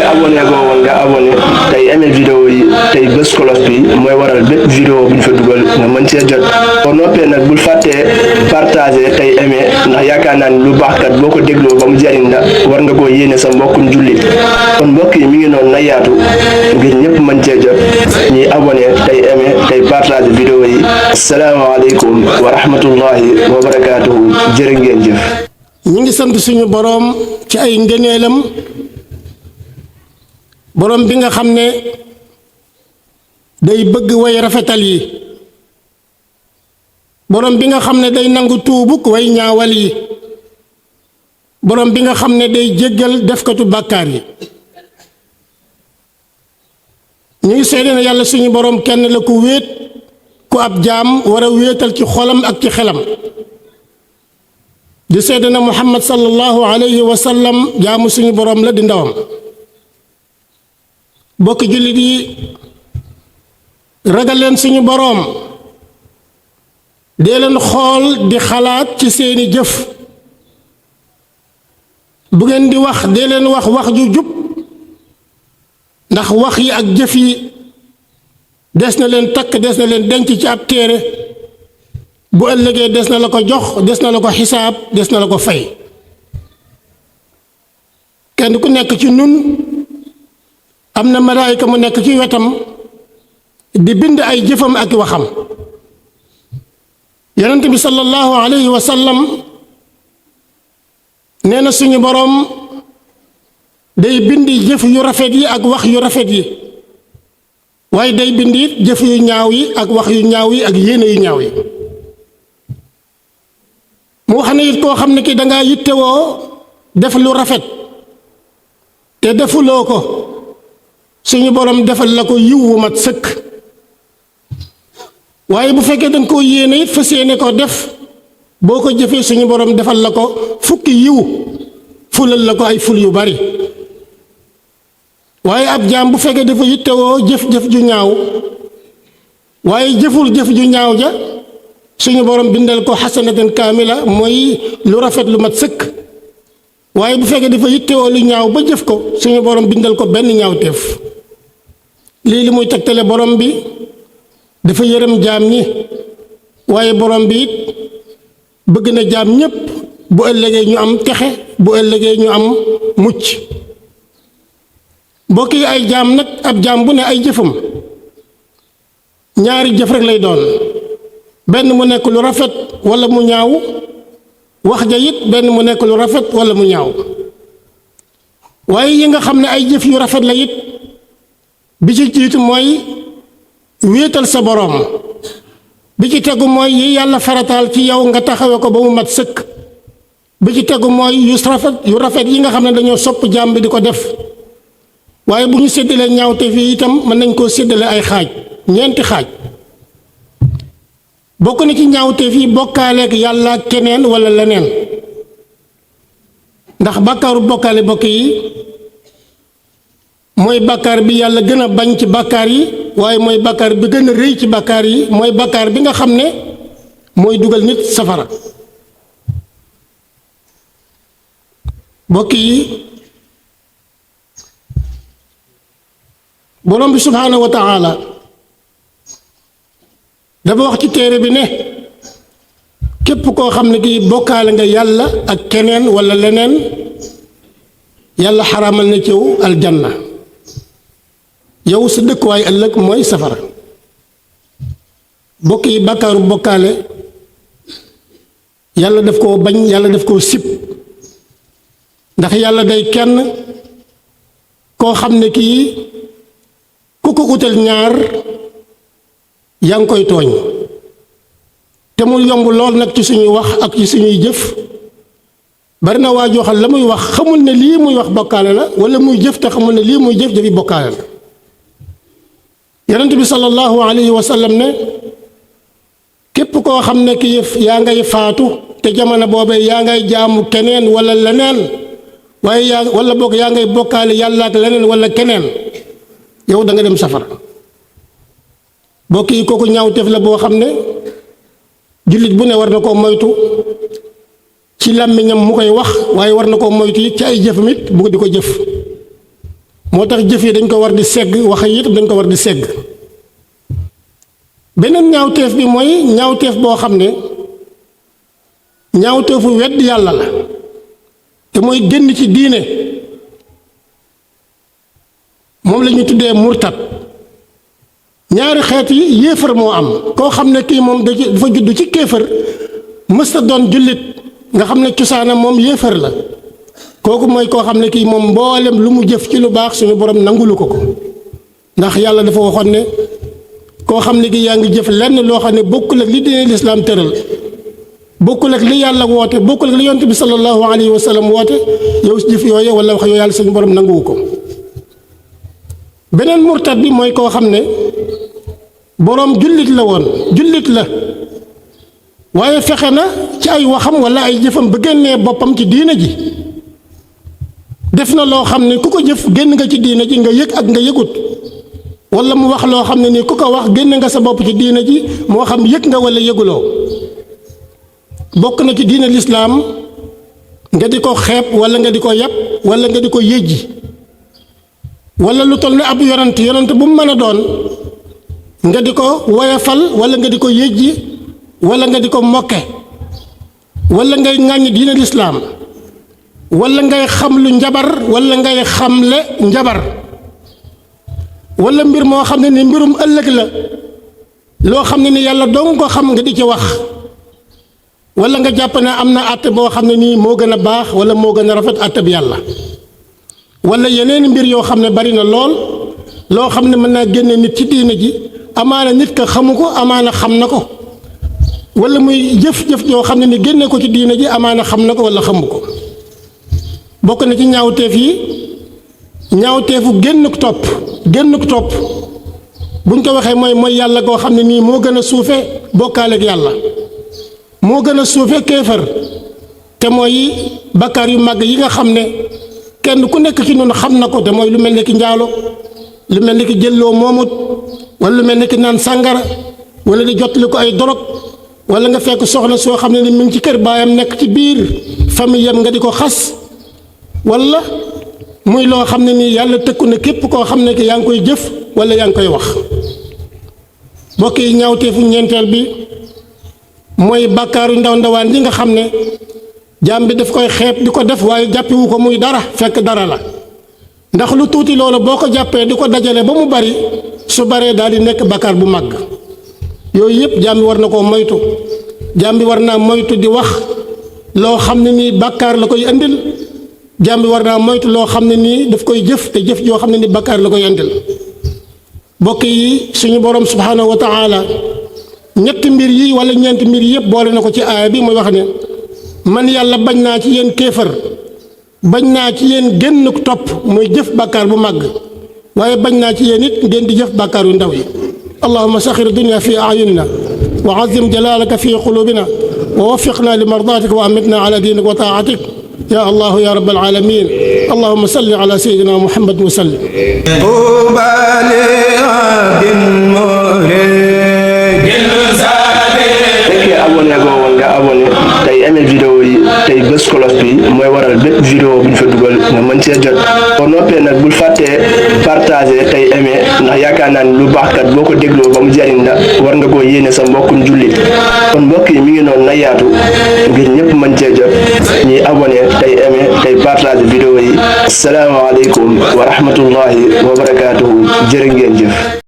abonné go woon nga abonné tey aimé vidéo yi tey bés cloche bi mooy waral bépp vidéo bu ñu fa dugal nga mën cee jot boo noppee nag bul fàttee partager tey aimé ndax yaakaar naa ni lu baax kat boo ko dégloo ba mu jariñ la war nga koo yéene sa mbokkum jullit kon mbokk yi mi ngi noonu na yaatu ngir ñëpp mën cee jot ñuy abonné tey aimé tey partager vidéo yi asalaamaaleykum wa rahmatullahi wa barakaatuhu jërë ngeen jëf. ñi ngi sant suñu boroom ci ay ngëneelam boroom bi nga xam ne day bëgg way rafetal yi boroom bi nga xam ne day nangu tuubuk way ñaawal yi boroom bi nga xam ne day jéggal defkatu bàkkaar yi ñu ngi seede ne yàlla suñu boroom kenn la ku wéet ku ab jaam war a wéetal ci xolam ak ci xelam di seede na muhammad sallallahu alayhi wa sallam jaamu suñu boroom la di ndawam bokki jullit yi ragal leen suñu boroom dee leen xool di xalaat ci seeni jëf bu ngeen di wax dee leen wax wax ju jub ndax wax yi ak jëf yi des na leen takk des na leen denc ci ab téere bu ëllëgee des na la ko jox des na la ko xisaab des na la ko fay kenn ku nekk ci nun am na malaayika mu nekk ci wetam di bind ay jëfam ak waxam yonent bi sallallahu alayhi wa sallam nee na suñu boroom day bind jëf yu rafet yi ak wax yu rafet yi waaye day bind it jëf yu ñaaw yi ak wax yu ñaaw yi ak yéene yu ñaaw yi mu wax ne it koo xam ne ki dangaa yittewoo def lu rafet te defuloo ko suñu boroom defal la ko yiw wu mat sëkk waaye bu fekkee danga koo yéene it fas yéene ko def boo ko jëfee suñu boroom defal la ko fukki yiw fulal la ko ay ful yu bari waaye ab jaam bu fekkee dafa yittewoo jëf-jëf ju ñaaw waaye jëful jëf ju ñaaw ja suñu boroom bindal ko xasanatan kaamila mooy lu rafet lu mat sëkk waaye bu fekkee dafa yittewoo lu ñaaw ba jëf ko suñu boroom bindal ko benn ñaawteef lii li muy tegtale boroom bi dafa yërëm jaam ñi waaye boroom bi it bëgg na jaam ñépp bu ëllëgee ñu am texe bu ëllëgee ñu am mucc mbokk yi ay jaam nag ab jaam bu ne ay jëfam ñaari jëf rek lay doon benn mu nekk lu rafet walla mu ñaaw wax ja it benn mu nekk lu rafet walla mu ñaaw waaye yi nga xam ne ay jëf yu rafet la it bi ci jiitu mooy wéetal sa boroom bi ci tegu mooy yi yàlla farataal ci yow nga taxawe ko ba mu mat sëkk bi ci tegu mooy yu rafet yi nga xam ne dañoo sopp jaam bi di ko def waaye bu ñu séddalee ñaawte fii itam mën nañ koo séddale ay xaaj ñeenti xaaj bokk na ci ñaawte fii bokkaaleek yàlla ak keneen walla leneen ndax bàkkaaru bokkaale bokk yi mooy bàkkaar bi yàlla gën a bañ ci bàkkaar yi waaye mooy bàkkaar bi gën a rëy ci bàkkaar yi mooy bàkkaar bi nga xam ne mooy dugal nit safara bokk yi borom bi subhaanahu wa taala dafa wax ci téere bi ne képp koo xam ne kii bokkaale nga yàlla ak keneen walla leneen yàlla xaraamal na ci yow aljanna yow sa dëkkuwaay ëllëg mooy safara bokk yi bàkkaaru bokkaale yàlla daf koo bañ yàlla daf koo sib ndax yàlla day kenn koo xam ne kii ku ko utal ñaar yaa ngi koy tooñ te mu yomb lool nag ci suñuy wax ak ci suñuy jëf bari na waa joo xam la muy wax xamul ne lii muy wax bokkaale la walla muy jëf te xamul ne lii muy jëf jëfi bokkaale la yonent bi sallallahu alayhi wa sallam ne képp koo xam ne ki yaa ngay faatu te jamono boobee yaa ngay jaamu keneen walla leneen waaye walla boog yaa ngay bokkaale yàlla ak leneen walla keneen yow da nga dem safara bokk yi kooku ñaawteef la boo xam ne jullit bu ne war na koo moytu ci làmmiñam mu koy wax waaye war na koo moytu it ci ay jëfam it bu di ko jëf moo tax jëf yi dañ ko war di segg wax yi it dañ ko war di segg beneen ñaawteef bi mooy ñaawteef boo xam ne ñaawteefu wedd yàlla la te mooy génn ci diine moom la ñu tuddee murtad ñaari xeet yi yéefar moo am koo xam ne kii moom dafa judd ci kéefar mësta doon jullit nga xam ne cosaanam moom yéefar la kooku mooy koo xam ne kii moom mboolem lu mu jëf ci lu baax suñu borom nangulu ko ndax yàlla dafa waxoon ne koo xam ne kii yaa ngi jëf lenn loo xam ne bokkul ak li diine lislaam tëral bokkul ak li yàlla woote bokkul ak li yonent bi sallallahu alayhi wa sallam woote yow jëf yooye wala wax yooyu yàlla suñu borom nanguwu ko beneen murtad bi mooy koo xam ne boroom jullit la woon jullit la waaye fexe na ci ay waxam wala ay jëfam ba génnee boppam ci diina ji def na loo xam ne ku ko jëf génn nga ci diina ji nga yëg ak nga yëgut wala mu wax loo xam ne nii ku ko wax génn nga sa bopp ci diina ji moo xam yëg nga wala yëguloo bokk na ci diina lislaam nga di ko xeeb wala nga di ko yàpp wala nga di ko yëjji wala lu toll ne ab yonent bu mu mën a doon nga di ko woyafal wala nga di ko yëjji wala nga di ko mokke wala ngay ŋàññ diina lislaam wala ngay xam lu njabar wala ngay xamle njabar wala mbir moo xam ne ni mbirum ëllëg la loo xam ne ni yàlla dong ko xam nga di ci wax wala nga jàpp ne am na àtte boo xam ne nii moo gën a baax wala moo gën a rafet àtte bi yàlla wala yeneen mbir yoo xam ne bari na lool loo xam ne mën naa génne nit ci diina ji amaana nit ka xamu ko amaana xam na ko wala muy jëf-jëf yoo xam ne ni génne ko ci diina ji amaana xam na ko wala xamu ko bokk na ci ñaawteef yi ñaawteefu génnuk topp buñ ko waxee mooy yàlla goo xam ne nii moo gën a suufe bokkaaleeg yàlla moo gën a suufe kéefër te mooy bakkaar yu màgg yi nga xam ne kenn ku nekk ci noonu xam na ko te mooy lu mel ne ki njaalo lu mel ne ki jëlloo moomut wala lu mel ne ki naan sàngara wala di jotli ko ay dorog wala nga fekk soxna soo xam ne ni mi ngi ci kër baayam nekk ci biir famille yam nga di ko xas wala muy loo xam ne nii yàlla tëkku na képp koo xam ne ki yaa ngi koy jëf wala yaa ngi koy wax bokk yi ñaawteefu ñeenteel bi mooy bàkkaaru ndawaan yi nga xam ne jaam bi daf koy xeeb di ko def waaye jàppewu ko muy dara fekk dara la ndax lu tuuti loolu boo ko jàppee di ko dajale ba mu bari su baree daal di nekk bàkkaar bu màgg yooyu yëpp jaam bi war na koo moytu jaam bi war naa moytu di wax loo xam ne nii bàkkaar la koy indil jaam bi war naa moytu loo xam ne nii daf koy jëf te jëf joo xam ne ni bàkkaar la koy indil bokk yi suñu borom subhanahu wa taala ñetti mbir yi wala ñeenti mbir yëpp boole na ko ci aaya bi mooy wax ne man yàlla bañ naa ci yéen kéefër bañ naa ci yéen génn topp mooy jëf bàkkaar bu màgg waaye bañ naa ci yéen it ngeen di jëf bàkkaar yu ndaw yi allahuma saxir dunya fi ayunina wa azim jalalaka fi qulubina wa waffiqna li mardatika wa amitna ala dinik wa taatik ya allahu ya rabbal alamin allahuma salli ala sayyidina muhammad wa sallim abonné goo woon nga abonné tey aimé vidéo yi tey bés cloche bi mooy waral bépp vidéo bu ñu fa dugal nga mën cee jot boo noppee nag bul fàttee partagé tey aimé ndax yaakaar naa ni lu baax kat boo ko dégloo ba mu jariñ la war nga koo yéene sa mbokkum jullit kon mbokk yi mi ngi noonu na yaatu ngir ñëpp mën cee jot ñuy abonné tey aimé tey partagé vidéo yi asalaamaaleykum wa rahmatullahi wa barakaatuhu jërë ngeen jëf